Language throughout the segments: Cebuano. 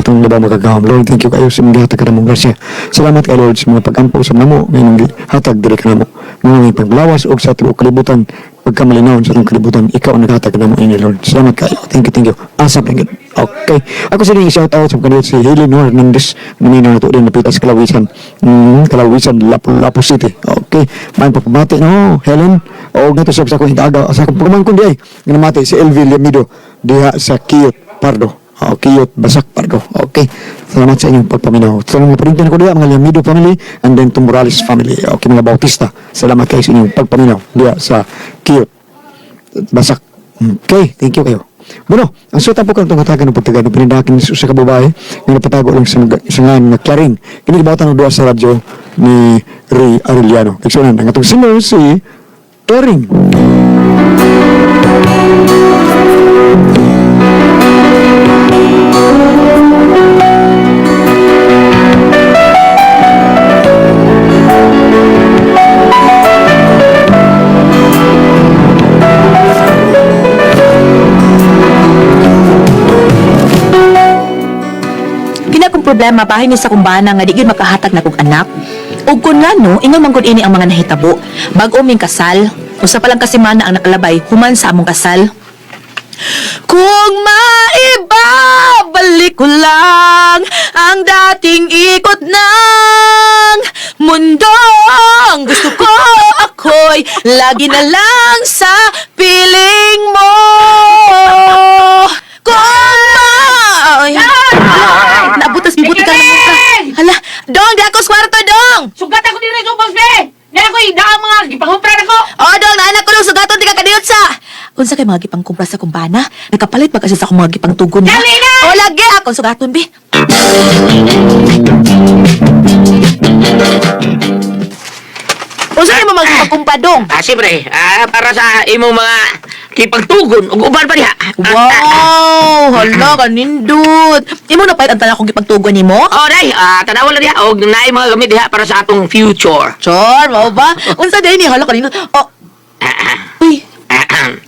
atong labaw makagahom. Lord, thank you kayo sa imong gihatag kanamong grasya. Salamat kay Lord sa mga pagampo sa namo nga imong gihatag diri kanamo. Mga may paglawas og sa tibuok kalibutan pagkamalinawon sa atong kalibutan, ikaw ang naghatag kanamo ini Lord. Salamat kayo. Thank you, thank you. Asap lang yun. Okay. Ako sa inyo shout out sa kanil si Helen Hernandez. Namina na to din napita sa Kalawisan. Kalawisan, Lapu-Lapu City. Okay. May pagpamati no, Helen. O nga to sa akong hitaga. Sa akong pagmangkon di ay. Nga namati si LV Lemido diha sa Kiyot Pardo. O, Kiyot Basak Pardo. Okay. Salamat sa inyong pagpaminaw. Sa mga parintin ko diha, mga Lemido family and then to Morales family. Okay, mga Bautista. Salamat kayo sa inyong pagpaminaw diha sa Kiyot Basak. Okay, thank you kayo. Bueno, ang suta po kanitong hatagan ng pagtaga ng pinindakin sa usa ka babae nga napatago lang sa, sa ngalan nga Clarin. Kini gibawatan og duha sa radyo ni Ray Arellano. Igsunan ang atong singer si Clarin. Kina kong problema bahin ni sa kumbana nga di gyud makahatag na kog anak. Ug kun ngano, ingon man gud ini ang mga nahitabo. Bag-o ming kasal, usa pa lang ka semana ang nakalabay human sa among kasal. Kung maibabalik ko lang ang dating ikot ng mundo. Ang gusto ko ako'y lagi na lang sa piling mo. Kung ma... Ay, naabutas, bibuti ka lang ka. Hala, Dong, di ako sa kwarto, Dong! Sugat ako diri sa ubos be. Niya ko idaang mga gipangumpra nako. Oh, Dong, naanak ko dong, sugaton, di ka kadiyot sa... Unsa kay mga gipangkumpra sa kumbana? Nakapalit pa kasi sa akong mga gipangtugon ha? Dali na! O, lagi akong sugaton, bi. Unsa kay mga gipangkumpra, Dong? Ah, siyempre, para sa imong mga kipagtugon ug uban pa diha. Wow! Hala, kanindot! Imo na palit ang tanan kong gipagtugon nimo? Oh, day, tanawa lang diha og naay mga gamit diha para sa atong future. Chor, mao ba? Unsa day ni hala kanindot? Oh, uy,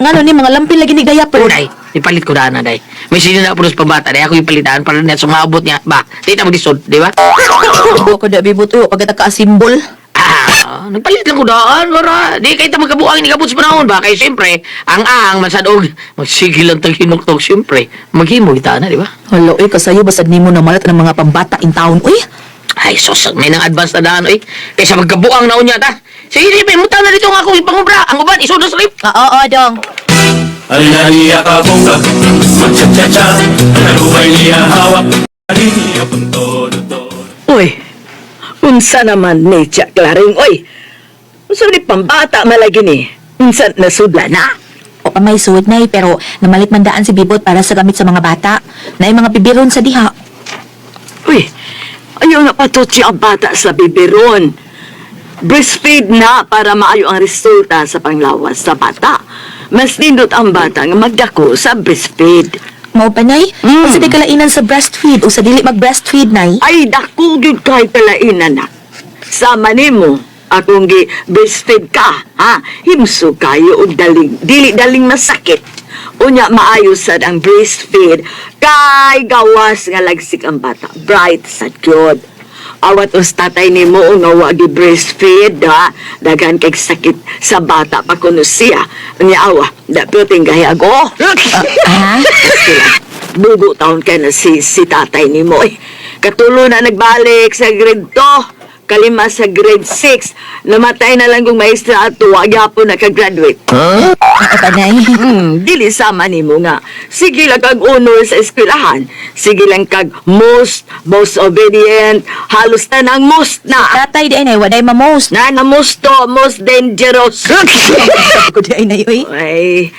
ngano ni mga lampin lagi ni diaper. Oh, day, ipalit ko dana day. May sino na pulos pambata day ako ipalitan para na sumabot niya. Ba, di na maglisod, di ba? Wa ko da bibot uy, pagkata ka simbol. Nagpalit lang ko daan, para di kay ta magkabuang ni kabot sa panahon ba kay siyempre ang ang masad og magsigil lang tag hinuktok siyempre maghimo kita na, di ba? Hala, uy, kasayo basad nimo na malat ng mga pambata in town, uy. Ay, sus, may nang advance na daan, oy. Kaysa magkabuang na unya ta. Sige, sige, may mutang na dito nga ako ipangubra. Ang uban, isod na slip. Ah, oo, dong. Alinaria ka bongga, magcha-cha-cha, nalubay niya hawak, niya punto to. Uy, unsa naman ni Jack Claring, uy. Unsa ni pambata malagi ni? Unsa nasudla na? O pa may suod na pero namalit man daan si Bibot para sa gamit sa mga bata. Na mga bibiron sa diha. Uy, ayaw na patutsi ang bata sa bibiron. Breastfeed na para maayo ang resulta sa panglawas sa bata. Mas nindot ang bata nga magdako sa breastfeed. Mao pa nay? Unsa di kalainan sa breastfeed o sa dili mag-breastfeed nay? Ay, dako gyud kay kalainan na. Sama nimo akong gi breastfeed ka, ha? Himso kayo og daling, dili daling masakit. Unya maayo sad ang breastfeed kay gawas nga lagsik ang bata. Bright sad gyud. Awat us tatay nimo nga wa gi breastfeed, ha? Daghan kay sakit sa bata pa kuno siya. Unya awa, da puting gahiyag oh. Ha? Bugo taon kay na si tatay ni mo. Eh. Katulo na nagbalik sa grade 2, kalima sa grade 6. Namatay na lang kung maestra at tuwa, gyapon nakagraduate. Oo pa nay. Dili sama nimo nga. Sige lang kag honor sa eskwelahan. Sige lang kag most obedient. Halos tanang most na. Tatay di ay nay, waday ma-most. Na na most to, most dangerous. Ko di ay nay uy. Ay,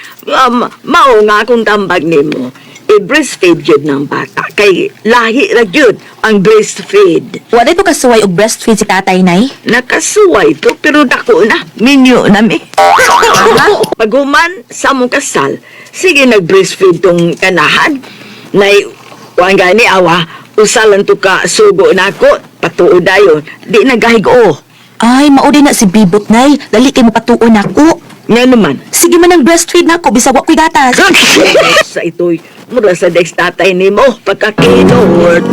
mao nga akong tambag nimo. I-breastfeed yun ng bata. Kay lahi ra gyud ang breastfeed. Waday to kasuway og breastfeed si tatay nay. Nakasuway to, pero dako na. Minyo na mi. Paghuman sa among kasal, sige nag-breastfeed tong kanahan. Nay, kuan gani awa, usa lang to ka sugo nako, patuo dayon. Di nagahigo. Ay, mao din na si Bibot nay. Dali kay mapatuon nako. Nga naman, Sige man ang breastfeed nako bisag wa ko'y gatas. Sa ito'y Mura sa dex tatay nimo pagkakinort.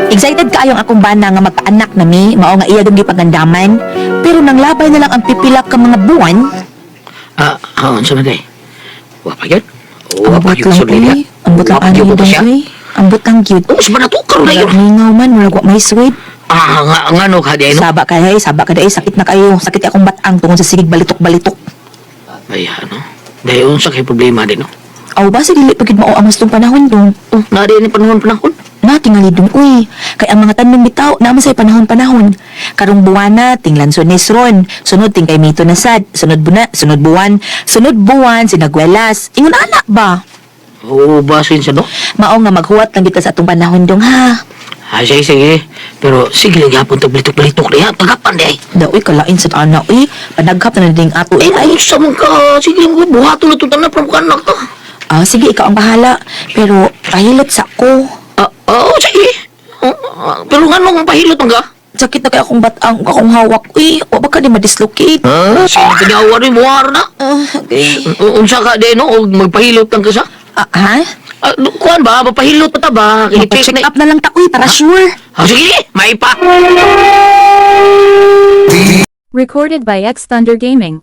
Excited kaayong akong bana nga magpaanak na mi, mao nga iya gyud gipagandaman. Pero nang labay na lang ang pipila ka mga buwan, Unsa man day? Wa pa yun? Wa pa ambot yun lang sa lilia. uy. Ambot lang Wa pa ani yun dong siya. uy. Ambot lang gyud. Unsa man na to karon na yun? Murag mingaw man, murag wa may sweet. Nga nga no ka di no? Saba ka ay, saba ka day, sakit na kayo. Sakit akong batang tungod sa sigig balitok-balitok. Ay ano. Day unsa kay problema din no? Aw ba sa dili pagid mao ang hustong panahon dong. Oh, na di ni panahon-panahon. Na tingali dong uy. Kay ang mga tanom bitaw naman say panahon-panahon. Karong buwana ting lansones ron, sunod ting kay Mito na sad, sunod buna, sunod buwan, sunod buwan sinagwelas. Ingon ana ba? Oo, basin siya no? Mao nga maghuwat lang kita sa atong panahon dong ha. Ah, sige, sige. Pero sige lang yapon tag balitok-balitok niya. Tagapan di ay. Da uy kalain sad ana uy, panaghap na ding ato Eh, eh. ay, sa man ka. Sige lang ko. Buhato na ito na from kanak to. Ah, sige ikaw ang bahala, pero pahilot sa ko. Ah, oo, sige. Pero nga nung pahilot ang ka? Sakit na kay akong batang ug akong hawak uy, wa ba ka di ma-dislocate? Ha? Sige, tingawa rin, buhar na. Ah, okay. Unsa ka din, no? O magpahilot lang ka sa? Ah, ha? Ah, kuan ba? Mapahilot pa ta ba? Magpa-check up na lang ta uy para sure. Ah, sige, may pa. Recorded by X Thunder Gaming.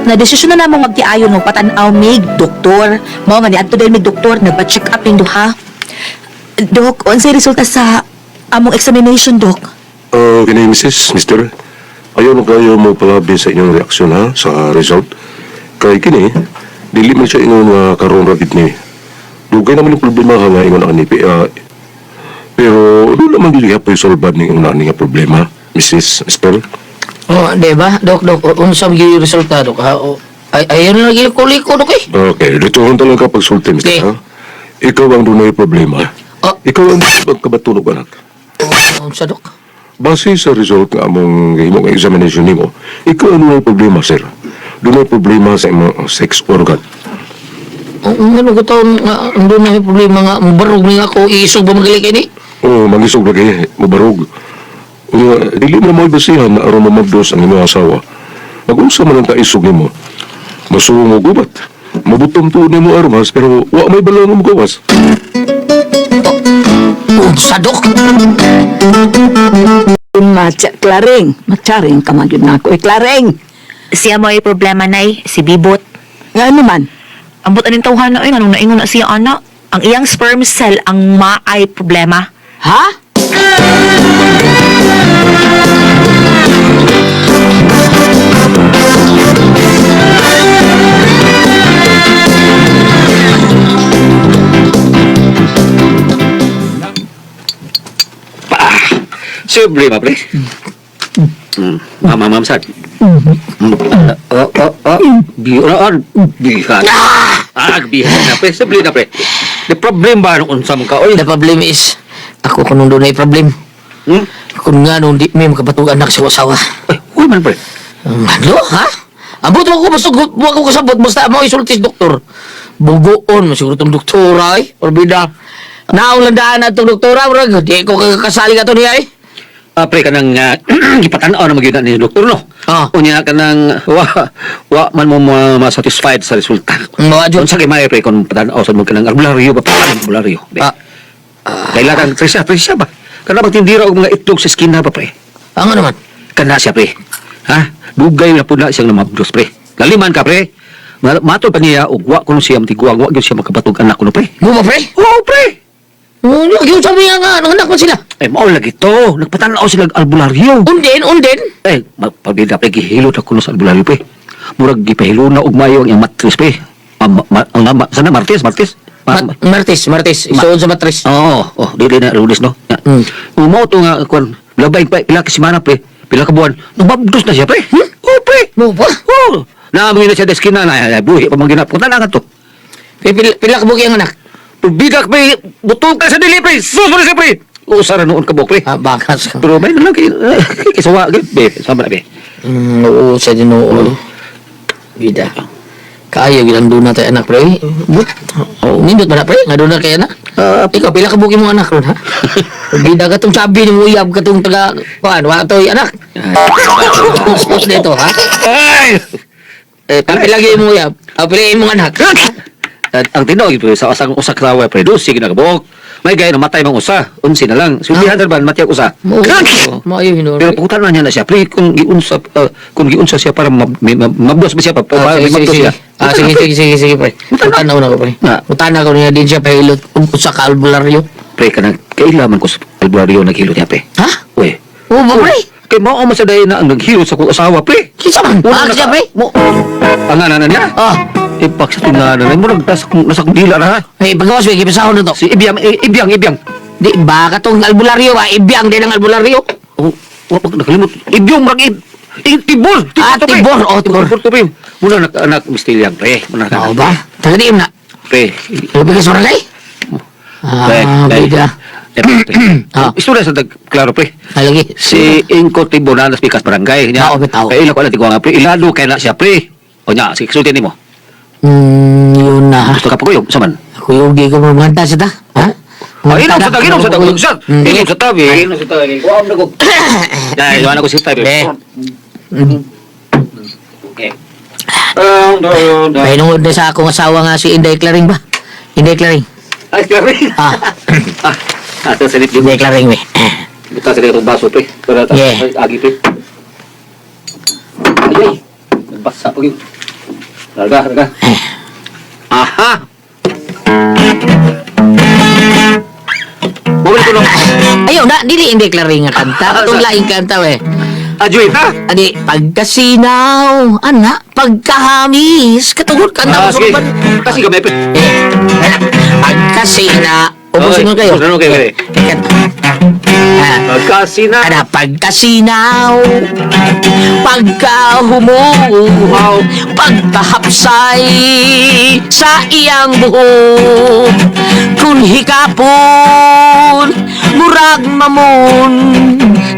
Na desisyon na namong magtiayon og patan-aw mig doktor. Mao nga niadto dahil mig doktor nagpa-check up ning duha. Dok, unsay resulta sa among examination, dok? Kini Mrs. Mr. Ayaw na kayo mo palabi sa inyong reaksyon ha, sa result. Kay kini, dili man siya ingon nga karon ra gid ni. Dugay naman yung problema ha nga ingon ani pero doon naman dili hapoy solbad ni ingon ani nga problema, Mrs. Mr. Oh, di ba? Dok, dok, unsa gyud yung resulta, dok? Ha? Oh, ay, ayun na lagi kuliko, dok, eh. Okay, dito talaga pagsulti, Mr. Okay. Ha? Ikaw ang dunay problema. Oh. Ikaw ang magkabatunog anak. Oh, unsa, dok? Base sa result nga among gihimong examination nimo, ikaw ang dunay problema, sir. Dunay problema sa imong sex organ. Oh, ano ko taon nga, doon na may problema nga, mubarog ni ako, iisog ba magaling kay ni? Oo, mangisog lagi, mabarog. Nga, dili mo na mo basihan na aron mamabdos ang imong asawa. Mag-unsa man ang kaisog nimo. Masuong og gubat. Mabutom tuod nimo armas pero wa may balon nga mogawas. Unsa, dok? Matcha, Klaring. Matcharing ka man yun na ako. Eh, Klaring! Siya mo ay problema nay, si Bibot. Nga naman, Ambot aning tawhana oy nganong naingon na siya ana. Ang iyang sperm cell ang maay problema. ha? Siyempre, ma, pre. Mama, ma'am, sad. Oh, oh, oh. Bihan. Bihan. Ah, bihan na, pre. Siyempre na, pre. The problem ba nung unsam ka, oy? The problem is, ako kung doon ay problem. Hmm? Kung nga nung di may makapatug anak sa asawa. Ay, uy man, pre. Ano, ha? Ambot mo ko, basta mo ako kasabot, basta mo isultis doktor. Bugoon, mo siguro tong doktora ay, or bida. Naong landaan na tong doktora, murag, di ko kakasali ka to niya eh. Ah, pre, kanang gipatan-aw na magyud na ni doktor, no? Ah. Unya, kanang wa, wa man mo ma-satisfied sa resulta. Mga dyan. Unsa kay may, pre, kung patan-aw sa mo kanang albularyo ba, pre, albularyo. Ah. Kailangan, presya, presya ba? Kana magtindira og mga itlog sa eskina ba, pre? Ang ano man? Kana siya, pre. Ha? Dugay na po na siyang namabdos, pre. Laliman ka, pre. Matod pa niya, og wa kuno siya matiguang, wa gyud siya makabatog anak kuno, pre. Mo ba, pre? Oo, pre. Ano, yung sabi nga nga, anak man sila. Eh, mao lagi to. Nagpatanaw sila og albularyo. Unden, unden. Eh, pabida, pre, gihilot ako no sa albularyo, pre. Murag gipahilo na og mayo ang iyang matris, pre. Ang nama, sana Martes, Martes. Martes, Martes. Isuod sa matres. Oo, oh, dili na Lunes, no? Mm. Mao to nga kuan, labay pa pila ka semana pre, pila ka buwan. Nababdos na siya pre. Hmm? Oh, pre. Mo ba? Oh, naaming na siya sa eskina na ay, buhi pa man ginap. Kung tanan to. Pila ka buki ang anak? Bidak pre, butong ka sa dili pre. Sus pre siya, pre. Usara noon ka pre. Ah, bakas ka. Pero may na lang kay kisawa gyud be, sama na be. Oo, sa dinoo. Bida. Kaayo, gilang doon na tayo anak, pre. But, oh, nindot ba na, pre? Nga doon na kay anak? Ah, Ikaw, pila ka buki mong anak ron, ha? Bida ka tong sabi ni mo uyab ka tong taga, kuan, wala to'y anak. Post dito, ha? Ay! Eh, Ang pila gyud mo uyab, ang pila imong anak. At ang tinuod pre sa usang usa ka tawo pre, 12 ginagabok. May gay namatay mang usa, 11 na lang. Sultihan ba matay ang usa. Mo, maayo hinuon. Pero putan man niya na siya pre kung giunsa kung giunsa siya para mabdos ba siya pa, Ah, para sige, sige, mabdos sige. siya. Ah, sige, sige, sige, sige, pre. Mutanaw na ko, pre. Na. Mutanaw ko niya din siya pahilot kung usa ka albularyo. Pre kanang kailaman ko sa albularyo naghilot niya pre. Ha? Uy. Oo ba, pre? Kay mao man sa dayon na ang naghilot sa akong asawa pre. Kinsa man? Wala Ah, na siya, pre? Mo. Ang ngalan niya? Ah, Ipak sa tinganan na murag nasa kong dila na ha. eh, pagawas, may kipasahon na to. Si Ibyang eh, Ibyang Ibyang. Di ba katong albularyo ba? Ibyang din ang albularyo. Oh, wa pag nakalimot. Ibyong murag tibor. Ah, to, pre. tibor. Oh, tibor. Tibor to pre. Muna nak anak mistilyang pre. Muna nak. Oo ba? Taga diim na. Pre. Labi ka sa barangay? Ah, Pre, bida. Eh, pre, pre. Ah. Istorya sa klaro pre. Ay, lagi. Si Ingko Tibor na Pikas Barangay niya. Tao, tao. Kay ila ko alam tigwa nga pre. Ilado kay na siya pre. O nya, sige sulti nimo. Yun na. Gusto ka pa kuyo, sa man. Kuyugi ko mamanta sa ta. Ha? Oh, inom sa ta, inom sa ta, inom sa. Inom sa tabi, inom sa tabi. Kuha mo ko. Dai, wala ko sa tabi. Eh. Okay. Um, do, do. Pahinungod na sa akong asawa nga si Inday Claring ba? Inday Claring. Ay, sorry. Ah, Ah, ah, sa silip Inday Claring we. Buta sa itong baso, pre. Para ta, Yeah. ay, agi, pre. Ay, ay. Nagbasa pa yun. Larga, larga. Aha! Bumili ko lang. Ayaw na, dili Inday Claring nga kanta. Katong laing kanta we. Ajuy, ha? Adi, pagkasinaw, ana, pagkahamis, katungod kanta Ah, mo sige. sa Kasi kami, pre. Eh, pagkasina, ubusin mo kayo. Ubusin mo kayo, pre. Ah, Pagkasina. Ana, pagkasinaw, pagkahumuhaw, pagkahapsay sa iyang buhok. Kung hikapon, murag mamon,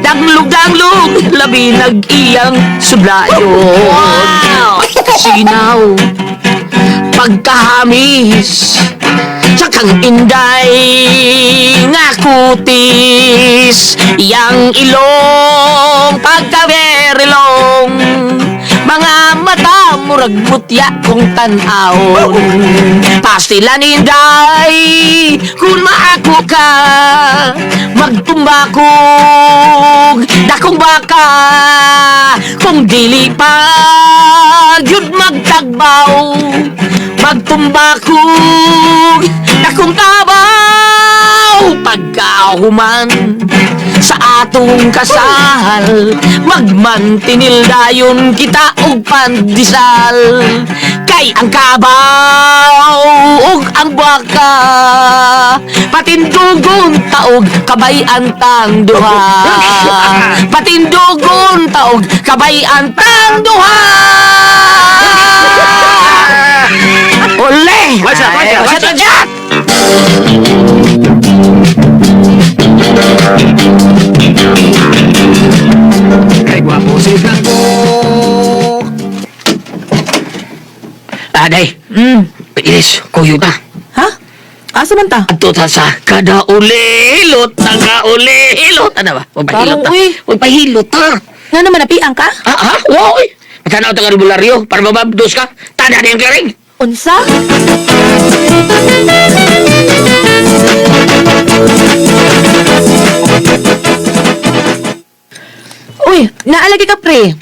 danglog-danglog, labi nag-iyang sublayon. Pagkasinaw, pagkahamis, Sakang inday nga kutis, iyang ilong pagkaberilong, mga mata murag mutya kung tan-awon. Pastilan inday kung maako ka, magtumbakog dakong baka, kung dili pa yun magtagbaw, magtumbakog dakong tabaw. Pagkahuman sa atong kasal, magmantinil dayon kita og pandesal, kay ang kabaw ug ang baka patindugon taog kabay antang duha, patindugon taog kabay antang duha. Ole! One shot, one shot, one Ay, shot. one shot! Kay gwapo si Aday, Iris, kuyo ta. Ha? Asa man ta? Adto ta sa kada ulilot, taga ulilot. Ano ba? Magpahilot ta. Tarong, uy. Magpahilot ta. Nga naman napiang ka? Ah, ah, wow, uy. Matanaw ta ka albularyo para mababdos ka. Tanda na yung klaring. Unsa? Uy, naalagi ka pre.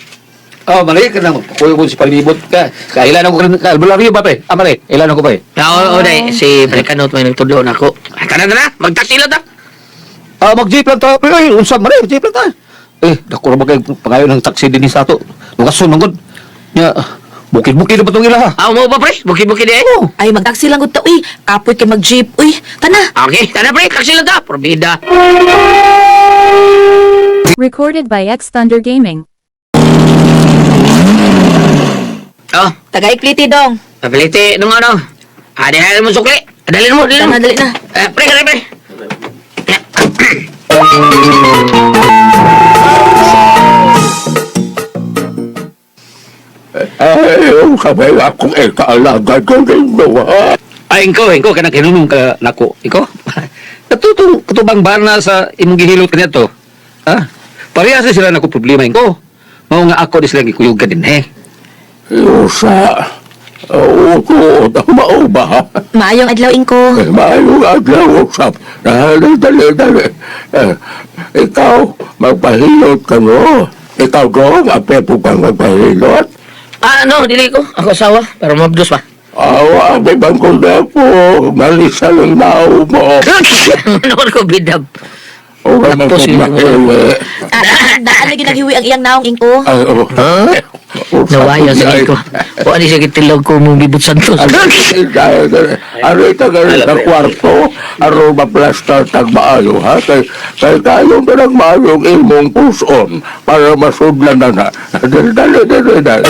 Oh, mali ka lang. Kuya ko si palibot ka. Kailan ako ka albularyo ba, pre? Ah, mali. Ilan ako, pre? Oo, oh, day. Si Pre Kanot may nagtudlo na ako. Ah, tara, tara. Magtaksilo ta. Ah, mag-jeep lang ta. Pre, ay, unsa mali, jeep lang ta. Eh, dako ra ba kay pangayo ng taxi dinhi sa ato. Lugason man gud. Nya, bukid-bukid na ba tong ila ha? Ah, mo ba, pre? Buki-buki di eh. Oh. Ay, magtaksi lang gud ta. Uy, kapoy kay mag-jeep. Uy, tana. Okay, tara, pre. Taksilo ta. Probida. Recorded by X Thunder Gaming. Oh, Taga-ikliti dong. papiliti nung ano. Ah, di mo sukli. Dalhin mo, dalhin mo. Tana, dali na. Eh, pre, pre, pre. Ay, kamay akong ekaalaga ko rin ha. Ay, ingko, ingko, kanang kinunong ka nako. Iko? Katutong, katubang bana sa imong gihilot kaniya to. Ha? Parehas na sila nako problema, ingko. Mao nga ako di sila gikuyog din, eh. Usa. Oo, mao ba? Maayong adlaw, Ingko. Maayong adlaw usap. Dali, dali, dali. Eh, ikaw, magpahilot ka no? Ikaw dong, apepo kang magpahilot. Ah, ano, dili ko. Ako asawa, pero mabdos pa. Awa, di bang kung po, malisa lang nao mo. Ano ko bidab. O ka man Tapos kung yun. mahiwi. Ah, daan lagi naghiwi ang iyang naong, Ingko. Ay, oh, ha? Nawaya sa ko. Wa ni siya gitilog ko mong bibot santos. Ari ta gari sa kwarto, aro maplastar tag maayo ha kay kay kayo pa nang maayong imong puson para masudlan na na. Dali dali dali dali.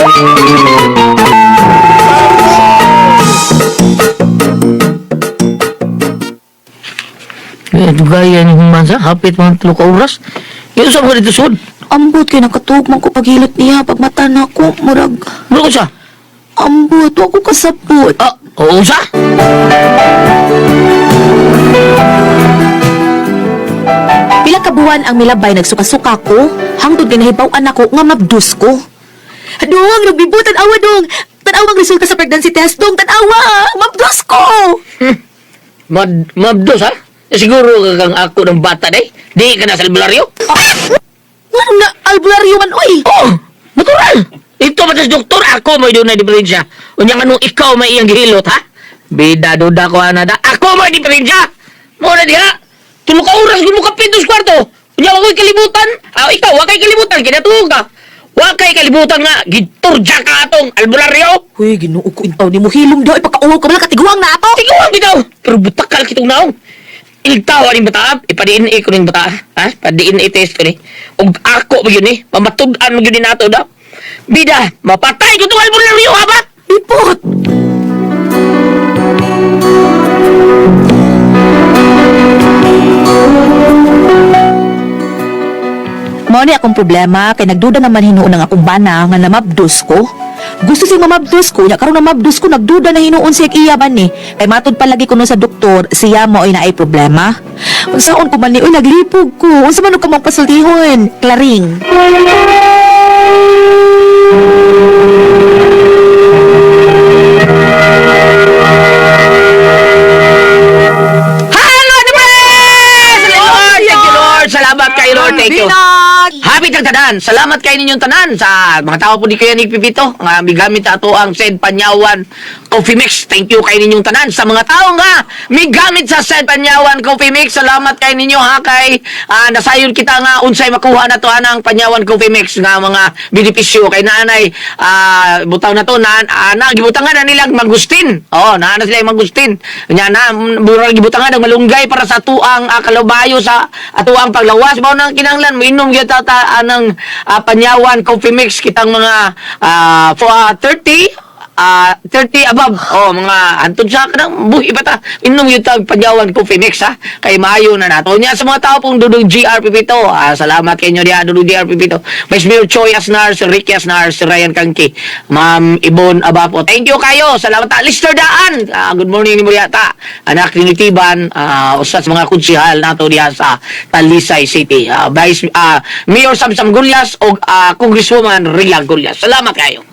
Eh, dugaya ni human sa hapit mga tulo ka oras. Yung sa mga dito sud. Ambot kay nakatuog man ko paghilot niya pag mata na ko murag Mura ko siya. ambot wa ko kasabot. Ah, oo sa? Pila ka buwan ang milabay nagsuka-suka ko hangtod kay nahibaw-an ako nga mabdus ko. Dong, nagbibo tan-awa dong. Tan-awa ang resulta sa pregnancy test dong, tan-awa. Mabdus ko. Mad mabdos ha? Eh, siguro ka kang ako ng bata day. Di ka na sa albularyo. Ah, Ngano na albularyo man oy. Oh, natural. Ito ba doktor ako may doon na diferensya. Unya nga nung ikaw may iyang gihilot ha? Bida duda ko ana da. Ako may diferensya. Mo na diha. Tulo ka oras mo ka pintos kwarto. Unya wa ko'y kalibutan. Ah, ikaw wa kay kalibutan kinatuog ka. Wa kay kalibutan nga giturja ka atong albularyo. Huy, Ginoo ko intaw nimo hilom daw ipakauwaw ka man katiguang na ato. Ikaw ang bitaw. Pero butakal kitong naong. Iltaw aning bata, ipa-DNA ko ning bata, ha? Pa-DNA test ko ni. Ug ako ba yun eh? Pamatud-an mo yun ni nato da. Bida, mapatay ko tong albularyo ha ba? Ipot. Mao ni akong problema kay nagduda naman hinuon ang akong bana nga namabdos ko. Gusto siya mamabdos ko, nya karon namabdos ko nagduda na hinuon siya iya man ni. Kay matud palagi kuno sa doktor, siya mo ay naay problema. Unsaon ko man ni, uy naglipog ko. Unsa man og kamong pasultihon? Klaring. Hello, the best! Lord, thank you, Lord. Salamat kay Lord. Thank you. Happy tag tanan. Salamat kay ninyong tanan sa mga tao po di kayo ni Pipito nga migamit ato ang Sed Panyawan Coffee Mix. Thank you kay ninyong tanan sa mga tao nga migamit sa Sed Panyawan Coffee Mix. Salamat kay ninyo ha kay nasayon kita nga unsay makuha na to anang Panyawan Coffee Mix nga mga benepisyo kay naanay butaw na to na ana gibutangan na nilang mangustin. Oh, naana sila yung mangustin. Nya na murag gibutangan ng malunggay para sa tuang kalabayo sa atuang paglawas mao nang kinahanglan moinom gyud ta ta anang Panyawan Coffee Mix kitang mga for, 30 30 above. Oh, mga antod sa kanang buhi pa ta. Inom gyud ta Panyawan Coffee Mix ha. Kay maayo na nato. Nya sa mga tao pong dudong GRPP to. Salamat kay inyo diha dudong GRPP to. Vice Mayor Choi Asnar, si Ricky Asnar, si Ryan Kangki, Ma'am Ibon Abapo. Thank you kayo. Salamat ta. Lister Daan. Good morning nimo yata. Anak ni Tiban, usa sa mga konsehal nato diha sa Talisay City. Vice Mayor Samsam Gulyas og Congresswoman Rila Gulyas. Salamat kayo.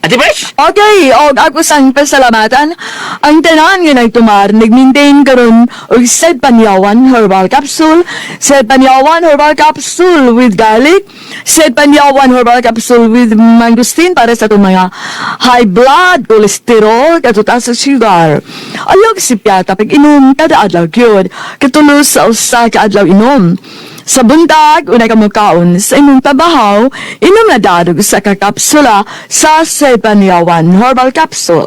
Ate Pres? Okay, og ako sang pasalamatan ang tanan nga nagtumar nag-maintain karon og Sed Panyawan Herbal Capsule, Sed Panyawan Herbal Capsule with garlic, Sed Panyawan Herbal Capsule with mangosteen para sa atong mga high blood, cholesterol, katutas sa sugar. Ayaw si Piata pag inom kada adlaw gyud, katulos sa usa ka adlaw inom. Sa buntag, unay ka mukaon sa imong tabahaw, inom na dadog sa kakapsula sa Sepanyawan Herbal Capsule.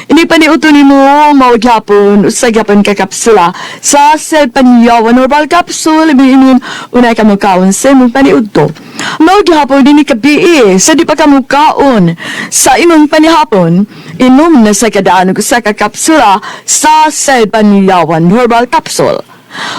Ini pa ni uto nimo mao gyapon usa gyapon ka kapsula sa Sepanyawan Herbal Capsule imiinom unay ka mukaon sa imong paniudto. Mao gyapon dinhi kabii sa di pa ka mukaon sa imong panihapon, inom na sa kadaan og usa ka kapsula sa Sepanyawan Herbal Capsule.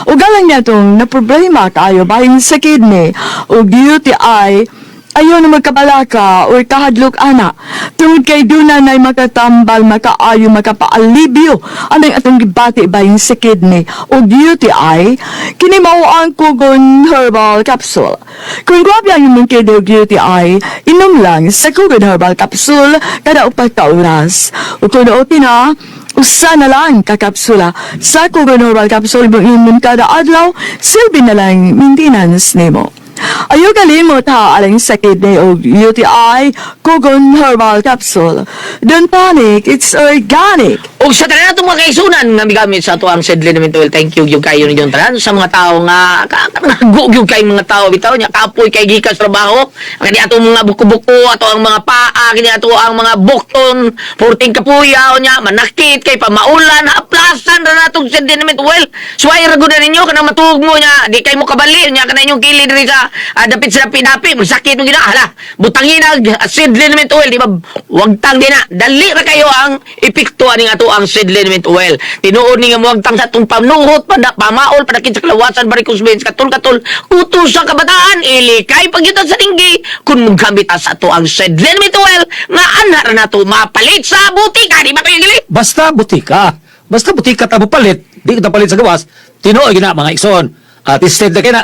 Ugalang niya itong na problema kayo bahin sa kidney o UTI Ayaw na magkabalaka o kahadlok ana. Tungod kay duna na'y makatambal, makaayo, makapaalibyo anang atong gibati bahin sa kidney o UTI, kini mao ang Kugon Herbal Capsule. Kung grabe ang imong kidney o UTI, inom lang sa Kugon Herbal Capsule kada 4 ka oras. O kung okay na, usa na lang ka kapsula sa Kugon Herbal Capsule mong inom kada adlaw, silbi na lang maintenance nimo. Ayaw kalimot ha, alang sa kidney o UTI, Kugon Herbal Capsule. Don't panic, it's organic. Ug sa tanan natong mga kaigsunan nga migamit sa ato ang Seed Liniment Oil, thank you gyud kayo ninyong tanan sa mga tawo nga nago gyud kay mga tawo bitaw nya kapoy kay gikan sa trabaho. Kani atong mga buko-buko, ato ang mga paa, kini ato ang mga bukton, purting kapuyaw nya manakit kay pamaulan, haplasan ra natong Seed Liniment Oil. Suway ra gud na ninyo kanang matuog mo nya, di kay mo kabali nya kana inyong kilid diri sa dapit sa dapit-dapit, masakit mo gina hala. Butangin ang Seed Liniment Oil, di ba? Wagtang din na. Dali ra kayo ang epekto aning ato ang Seed Liniment Oil. Tinuod ni nga muwagtang sa atong panuhot, pada, pamaol, padakit sa kalawasan, varicose veins, katol-katol, utos sa kabataan, ilikay pagyutan sa tinggi, kung mugamit sa ato ang Seed Liniment Oil, nga ana ra nato mapalit sa butika, di ba kayo gali? Basta butika. Basta butika ta palit, di kita palit sa gawas. Tinuod gina mga igsoon. At tested na kay na.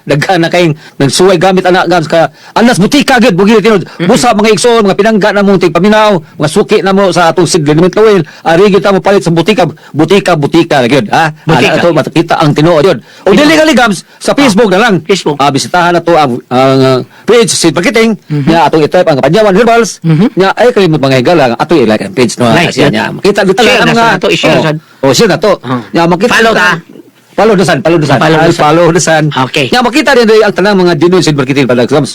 Daghan na kayong nagsuway gamit ana gams ka. Alas butika gyud bugil tinuod. Busa mga igsoon, mga pinangga na mong tigpaminaw, mga suki na mo sa atong Seed Liniment Oil. Ari gyud ta mo palit sa butika, butika, butika na gyud, ha. Butika. Ana ato makita ang tinuod gyud. O dili gali gams sa Facebook na lang. Facebook. Ah, bisitahan na to ang page Seed Marketing. Nya atong i-type ang Panyawan Herbals. Nya ay kalimot mga higala ang ato i-like ang page no. Like, Kasi nya makita dito Share lang ang na mga sa nato, i-share Oh. sad. Oh, share na to. Nya makita Follow ta. Follow dosan, follow dosan. Follow Ay, dosan. follow dosan. Okay. Nya makita din diri ang tanang mga genuine Seed Marketing products. Gams.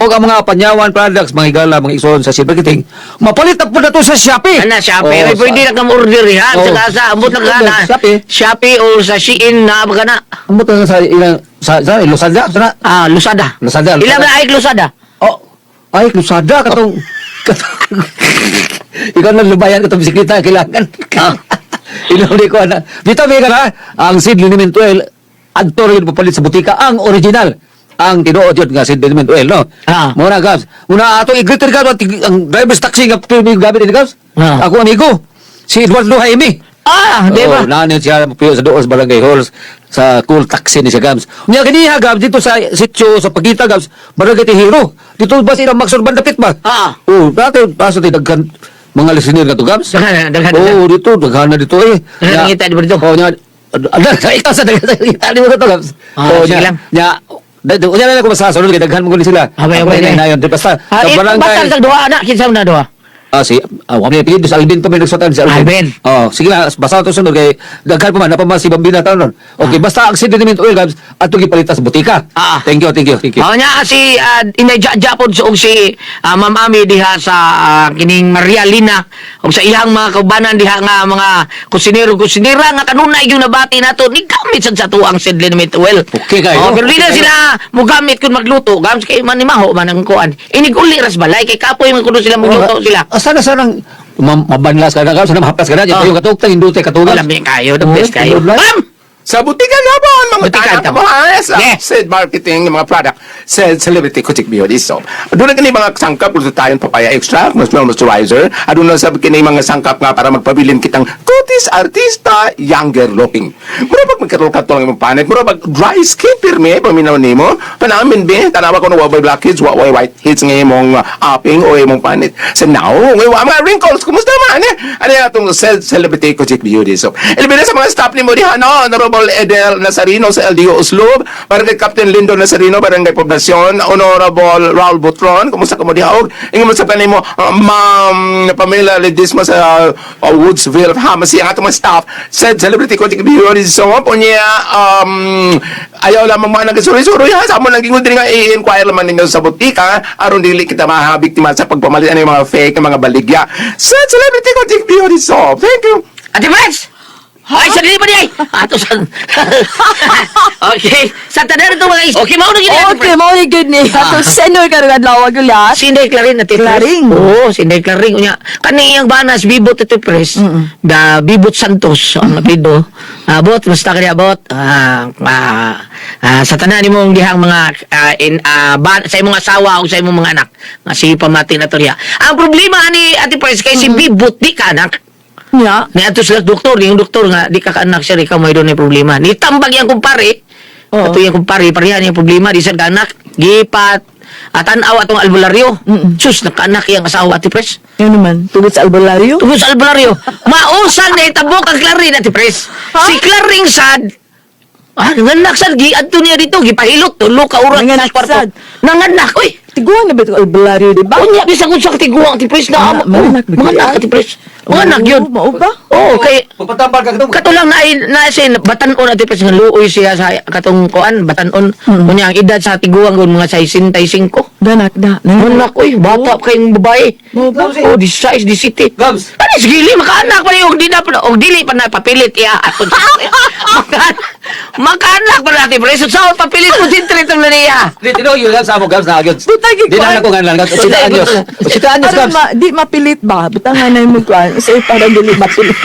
O ang mga Panyawan products, mga higala, mga igsoon sa Seed Marketing, mapalit na po na to sa Shopee. Ana, Shopee. Oh, Ay, pwede na kang order ha. Oh. Sa ambot na ka na. Shopee. Shopee o sa Shein na ba ka na? Ambot na sa ilang sa Lazada, sa Ah, Lazada. Lazada, Lazada. Ilang na ay Lazada? Oh, ay Lazada katong katong ikaw na lubayan katong bisikleta kailangan. Ah. Inuli ko na. Dito may ka na ang Seed Liniment Oil adto rin papalit sa butika ang original ang tinuod yun nga Seed Liniment Oil no. Ah. Muna gabs. Muna atong i-greeter gabs ang driver's taxi nga pirmi gamit ini gabs. Ah. Ako amigo si Eduardo Jaime. Ah, di ba? Oh, naano siya puyo sa doon sa Barangay Halls sa cool taxi ni siya Gams. Nya kaniya Gams dito sa sitio sa Pagita Gams, Barangay Tihiro. Dito ba sila Maxor Bandapit ba? Ah. Oh, dati paso ti daghan mga listener ka to Gams. Daghan, daghan, Oh, dito daghan na dito eh. Daghan Nya- ngita di ba dito? Oh, nya ada sa ikaw sa daghan sa ngita di ba to Gams? Ah, Oh, sige nya lang. nya unya na lang ko basta sunod kay daghan mo gud sila. Ah, bay, Ako bay, na bay. na yun. Di basta Ah, sa eh, barangay. basta sa duha na, kinsa man na duha? Ah, si, wala apelyido sa Alvin pa may nagsuotan si Alvin. Alvin. Oh, sige lang, basta ito sunod kay daghan pa man napa man si Bambina taon nun. Okay, basta ang Seed Liniment Oil Gabs ato gipalitan sa butika. Ah. Thank you, thank you, thank you. Oh, nya si Inay Jaja pod ug si Ma'am Ami diha sa kining Maria Lina ug sa iyang mga kaubanan diha nga mga kusinero kusinera nga kanunay yung nabati nato ni gamit sad sa tuang Seed Liniment Oil. Okay kayo. Oh, pero di na Okay sila mugamit kung magluto. Gams kay man ni maho man ang kuan. Inig uli ras balay kay kapoy man kuno sila magluto sila. Ah, sana sanang mabanlas ka na Gabs, sana mahaplas ka na. Ah. Oh. Yung katugtang hindutay katugan. Wala kayo, the best kayo. Ma'am! Sa butika laban, mga Butika, tanang tama. mga sa Yeah. Said marketing, mga product, said celebrity kutik beauty soap. Doon na kini mga sangkap, gusto tayong papaya extract, mas moisturizer. Aduna sa kini mga sangkap nga para magpabilin kitang kutis artista, younger looking. Mura pag magkarol ka ang imong panit, mura pag dry skin pirmi, paminaw nimo. Panamin be, tanawa ko no wa blackheads, wa way whiteheads nga imong aping o imong panit. So now, nga wa mga wrinkles, kumusta man eh? Ano yung atong said celebrity kutik beauty soap. Ilbina sa mga staff ni mo diha, no, Honorable Edel Nazareno sa LDO Oslob, Barangay Captain Lindo Nazareno, Barangay Poblacion, Honorable Raul Butron, kumusta ka mo diha og ingon mo sa kanimo Ma'am Pamela Ledesma sa Woodsville Pharmacy, ang atong mga staff said celebrity ko beauty soap unya ayaw lamang mga nagsuroy-suroy ha sa amo lang gingon diri nga i-inquire lamang ninyo sa butika aron dili kita mahabiktima sa pagpamalit ani mga fake mga baligya. Said celebrity ko beauty soap. Thank you. Ate Friends! Ay, sarili pa niya! Ato sa. Okay. Sa tanan ito mga is. Okay, mao na gid. Okay, mao ni good ni. Ato senoy karong adlaw gulat. Sinday Clarin na Pres. Claring. Oo, Sinday Claring. Unya, kani ang banas Bibot ito Pres. Da Bibot Santos ang apelyido. Ah, bot, basta kaniya bot. Sa tanan nimong dihang mga sa imong asawa o sa imong mga anak nga si pamati na to diha. Ang problema ani Ate Pres kay si Bibot di ka anak. Nya. Ni ato sila doktor, yung doktor nga di ka kaanak sir, ikaw may doon problema. Ni tambag yang kumpare. Oo. Ato yung kumpare, pareha niya problema di sad anak. Gipat at tanaw atong albularyo. Sus, nakaanak yang asawa Ate Pres. Yan naman, tugod sa albularyo. Tungkol sa albularyo, mausan na itabok ang Clarin Ate Pres. Ha? Si Claring sad, nanganak sad, gi adto niya dito, gipahilot, tulo ka oras Nanganak sa kwarto. sad. Nanganak, uy. Tiguan na ba ito albularyo, di ba? Unya, bisan kung sa katiguang, Ate Pres, na Ah, ama. manganak ba Manganak, yun? Ate Pres. Manganak yun. Mao ba? Oo, kay Pagpatambal ka katong. Kato lang na na siya batan-on Ate Pres nga luoy siya sa katong kuan batan-on. Unya ang edad sa tiguang gun mga 65. Ganak na. Manak oy, bata kayong babae. Mao ba? Oh, di size di city. Gabs. Ano sige makaanak pa og di na og dili pa na papilit iya. Makaanak makaanak pa natin pre. So sa papilit mo din tong niya. Di tino yun sa amo Gabs na gyud. Butang Di na ako ngan lang Gabs. 80 anyos. 80 anyos Aron Gabs. ma, di mapilit ba? Butang nga na yung kuan. Sa parang dili mapilit.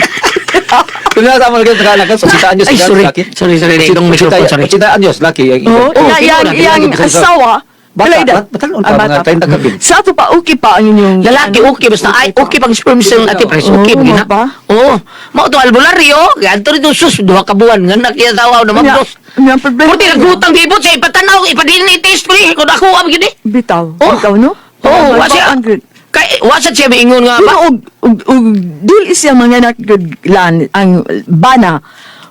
Tino sa amo Gabs na Gabs. 80 anyos Ay, Gabs. sorry. Laki. Sorry, sorry. Itong microphone, sorry. 80 anyos laki. Oh, Oh, na yang tingnan, yang tingnan. asawa. Bata, Wala edad. bata, Ah, pa, mga bata 30 ka bin. Sa ato pa okay pa ang inyong Lalaki ano? okay basta ay okay pang sperm cell Ate Pres. Okay Oo, ba gina? mao ba? Oo. Mao to albularyo, ganto rito sus duha ka buwan nganak iya tawa na Nya, mabdos. nya problema. Puti nagutang bibot sa ipatanaw ipadini test pre kung ako am gini. Bitaw. Oh. Bitaw no? Oo, wa siya. Ang good. Kay wa sa siya miingon nga Pero ba. og dili siya mga anak good lan ang bana.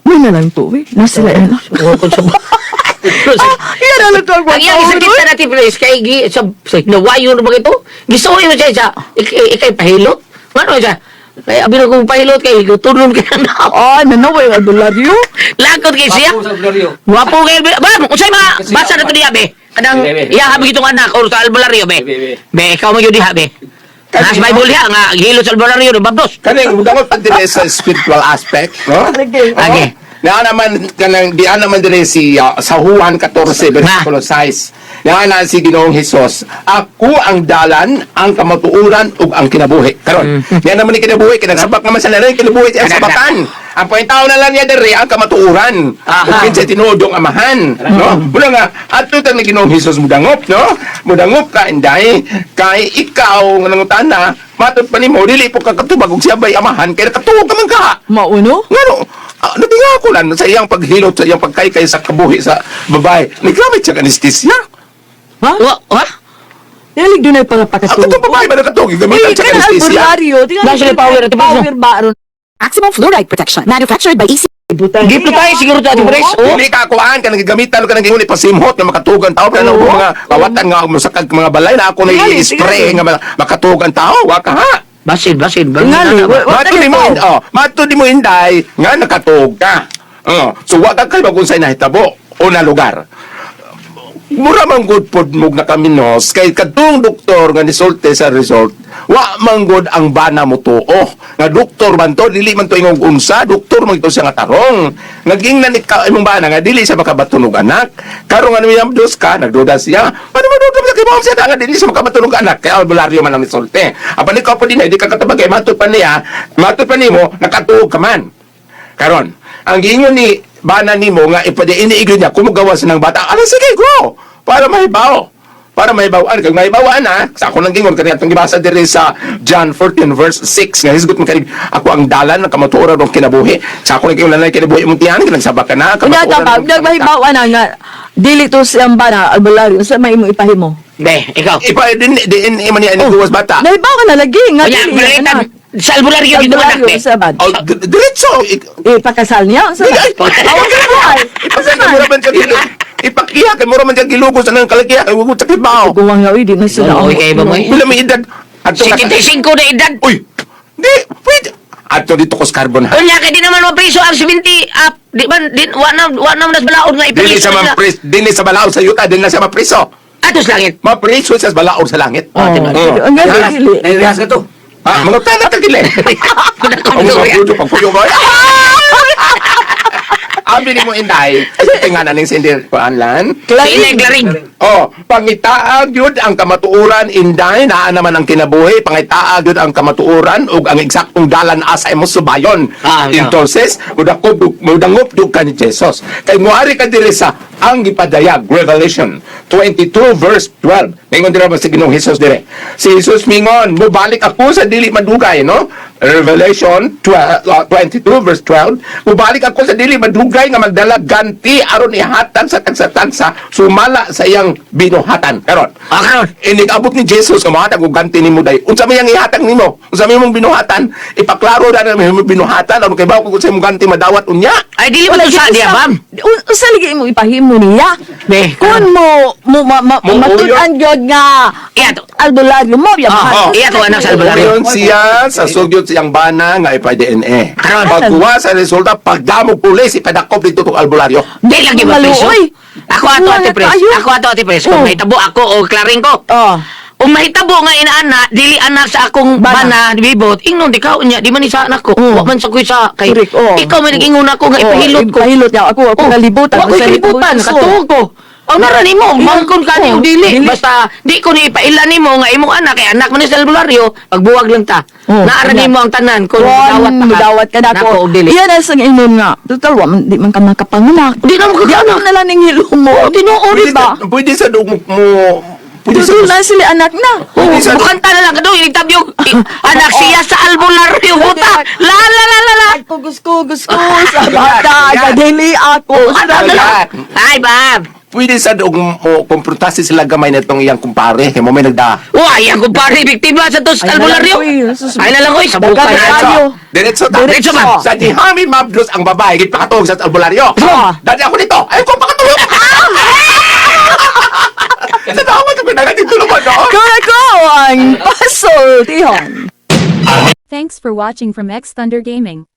Uy na lang to, uy. Na sila yan. Oo, kung sa Ah, yan ang ito ang Ang iyang isakit na natin please kay gi sa nawayo na ba ito? Gisuoy mo siya sa ikay pahilot. Ngano siya? Kay abi na kong pahilot kay tunon kay na. Ah, nanaway ang albularyo. Lakot kay siya. Wapo sa albularyo. Wapo kay ba unsay mga basa na to diha be? Kanang Be, be. iya habi gitong anak or sa albularyo be. Be, be. Be ikaw man gyud diha be. Nas Bible diha nga gihilot sa albularyo babdos. Kaning mudangot pag dire sa spiritual aspect, no? Lagi. Lagi. Naa naman kanang di naman dire si sa Juan 14 versikulo 6. Naa na si Ginoong Hesus, ako ang dalan, ang kamatuoran ug ang kinabuhi. Karon, niya naman ni kinabuhi, kinagsabak naman sa lalan kinabuhi siya Kana, sabakan. Ang paintaw na lang niya dire ang kamatuoran. Aha. Ug kinsa tinuod ang amahan, no? Muna nga adto ta ni Ginoong Hesus mudangop, no? Mudangop ka inday kay ikaw nga nangutana, matod pa nimo dili po ka katubag og siya bay amahan kay nakatuog ka man ka. Mauno? Ngano, natinga ko lang sa iyang paghilot, sa iyang pagkaykay sa kabuhi sa babae. Naggamit siya ng anesthesia. Ha? Wa wa? Dili dunay para Ang pakatuo. katong babae ba nakatuog? Gamitan Uy, siya ng kanang anesthesia. albularyo. Tingnan Nasa sila power, ito pa. Power ba ron? Maximum fluoride protection. Manufactured by EC. Butang. Giplo tayo siguro to Ate Pres. Oh. Dili ka kuan ka nagagamitan ka nang ingon ipasimhot nga makatuog ang tao pero Oo. mga kawatan nga musakag mga balay na ako na Tingali, i-spray tingali. nga makatuog ang tao wa ka ha. Basin basin. Tingali, wa- Mato di mo oh, mato di mo inday nga nakatuog ka. Oh, so wa ka kay bagun sa nahitabo o na lugar. Mura man gud pod mog nakaminos kay kadtong doktor nga nisulti sa result wa man gud ang bana mo tuo nga doktor man to dili man to ingong unsa doktor man to siya nga tarong nagingnan ni ka imong bana nga dili siya makabaton og anak karon nga niyam dos ka nagduda siya ano man duda kay mao siya nga dili siya makabaton og anak kay albularyo man ang nisulti apan ikaw pa din di ka katabag kay matud pa niya matud pa nimo nakatuog ka man. Karon, ang giingon ni bana nimo nga ipadi iniiglo niya kumugawas ng bata. Ala sige, go. Para mahibaw. Para mahibawan kag mahibawan ha. Sa ako nang gingon kani atong gibasa diri sa John 14 verse 6 nga hisgot man kani ako ang dalan ng kamatuoran ug kinabuhi. Sa ako nang gingon lanay kinabuhi imong tiyan kinagsabak ka na. Unya ta ba, kamatuoran ug nagmahibaw ana nga dili to siyang bana albularyo sa may imong ipahimo. Be, ikaw. Ipa din din man niya gawas bata. Nahibaw ka na lagi nga Unya, dili balitan anak. sa albularyo gito anak Albularyo be. sa bad. Oh, diretso. Ipakasal niya sa Ay, Awag ka na buhay. Ipasay kay mura man siya ipakiha kay mura man siya gilugos anang kalakiha kay wag sa kibaw. Guwang nga uy di na sila. Uy, kay ba mo, eh? Pila may edad adto nga 75 na edad. Uy! Di, pwede. Ato dito ko sa carbon ha. Unya kay di naman mapriso ang 70 up. Di man di wa na nas balaod nga Dili ipriso siya na. mapris, dili sa balaod sa yuta, dili na siya mapriso. Atos langit. Mapriso siya sa balaod sa langit. Oh, Oh. ang galing dili. Nairehas ka to. Ah, mga tanan tagili. Ang mga puyo pagpuyo ko. Abi ni mo, Inday. Tingnan ning sindir kuan lan. Si Inday Glaring. Oh, pangitaa gyud ang kamatuoran, Inday, naa naman ang kinabuhi, pangitaa gyud ang kamatuoran ug ang eksaktong dalan asa imo subayon. Ah, yeah. Entonces, mudakop mudangop gyud ka ni Jesus. Kay muari ka diri sa ang gipadayag, Revelation 22 verse 12. Ningon dira ba si Ginoong Jesus dire? Si Jesus mingon, "Mubalik ako sa dili madugay," no? Revelation 12, 22 verse 12, "Mubalik ako sa dili madugay nga magdala ganti aron ihatag sa tagsa-tagsa sumala sa iyang binuhatan." Karon. Ah, karon. Inig abot ni Jesus nga mohatag og ganti nimo day. Unsa may ang ihatag nimo? Unsa may imong binuhatan? Ipaklaro na na imong binuhatan aron kay bawo kung sa imong ganti madawat unya. Ay, dili mo to sa diya, ma'am. Usa lagi mo ipahimo niya. Be, Kung mo mo ma, ma, Mo- matud-an gyud nga Iya to. albularyo mo ya. Ah, iya to anak sa albularyo. Uyon siya sa sugyot siyang bana nga ipa-DNA. Karon. Pagkuha sa resulta, pagdamog pulis, ipadakop dito tong albularyo. Di lagi ba, preso? Maluoy. Ako ato, Wala Ate Pres. tayo. Ako ato, Ate Pres. Kung Oh. mahitabo ako o klaring ko. Oh. Kung mahitabo nga inaana, dili anak sa akong Bana. bana, bibot, ingnon di ka unya, di man ni sa anak ko. Oh. Wa man sa kuy sa kay. Correct, oh. Ikaw may nag-ingon ako nga Oh, ipahilot ko. Ipahilot niya ako, ako Oh, nalibutan. wa ko'y Sa kalibutan, libutan. katuo ko. Ang nara nimo, mangkon ka ni Oh, og dili. dili. Basta di ko ni ipaila nimo nga imong anak kay anak man ni sa albularyo, pagbuwag lang ta. Oh, Naara ana. nimo ang tanan kung Kung mudawat pa ka. mudawat ka nako. Nako og dili. Iyan ang sang ingon nga. Total wa man di man ka makapanganak. Di na mo Di kakanak. ako na lang ning hilo mo. Oh, tinuod Pwede ba? Pwede sa dug mo, pwede sa Tutul na sila anak na. Oh, Pwede sa bukanta na lang kadto itabyog anak siya sa albularyo buta. La la la la la. Kugus-kugus ko sa bata, kadili ako. Ano na lang? Ay, bab. Pwede sa dug mo kumpruntasi sila gamay na itong iyang kumpare. Kay mo may nagda. Wah, ang kumpare biktima sa tos Ay, na lang, albularyo. uy. Sus- Ay na lang oy, sa bukan. Dagan tayo. Diretso ta. Diretso ba? Sa dihami mabdus ang babae gipakatuog sa albularyo. Ah. Dali ako dito. Ay ko pakatulog. Sa tawag ko pinagtutulungan, no? Ko ang pasultihon. Thanks for watching from X Thunder Gaming.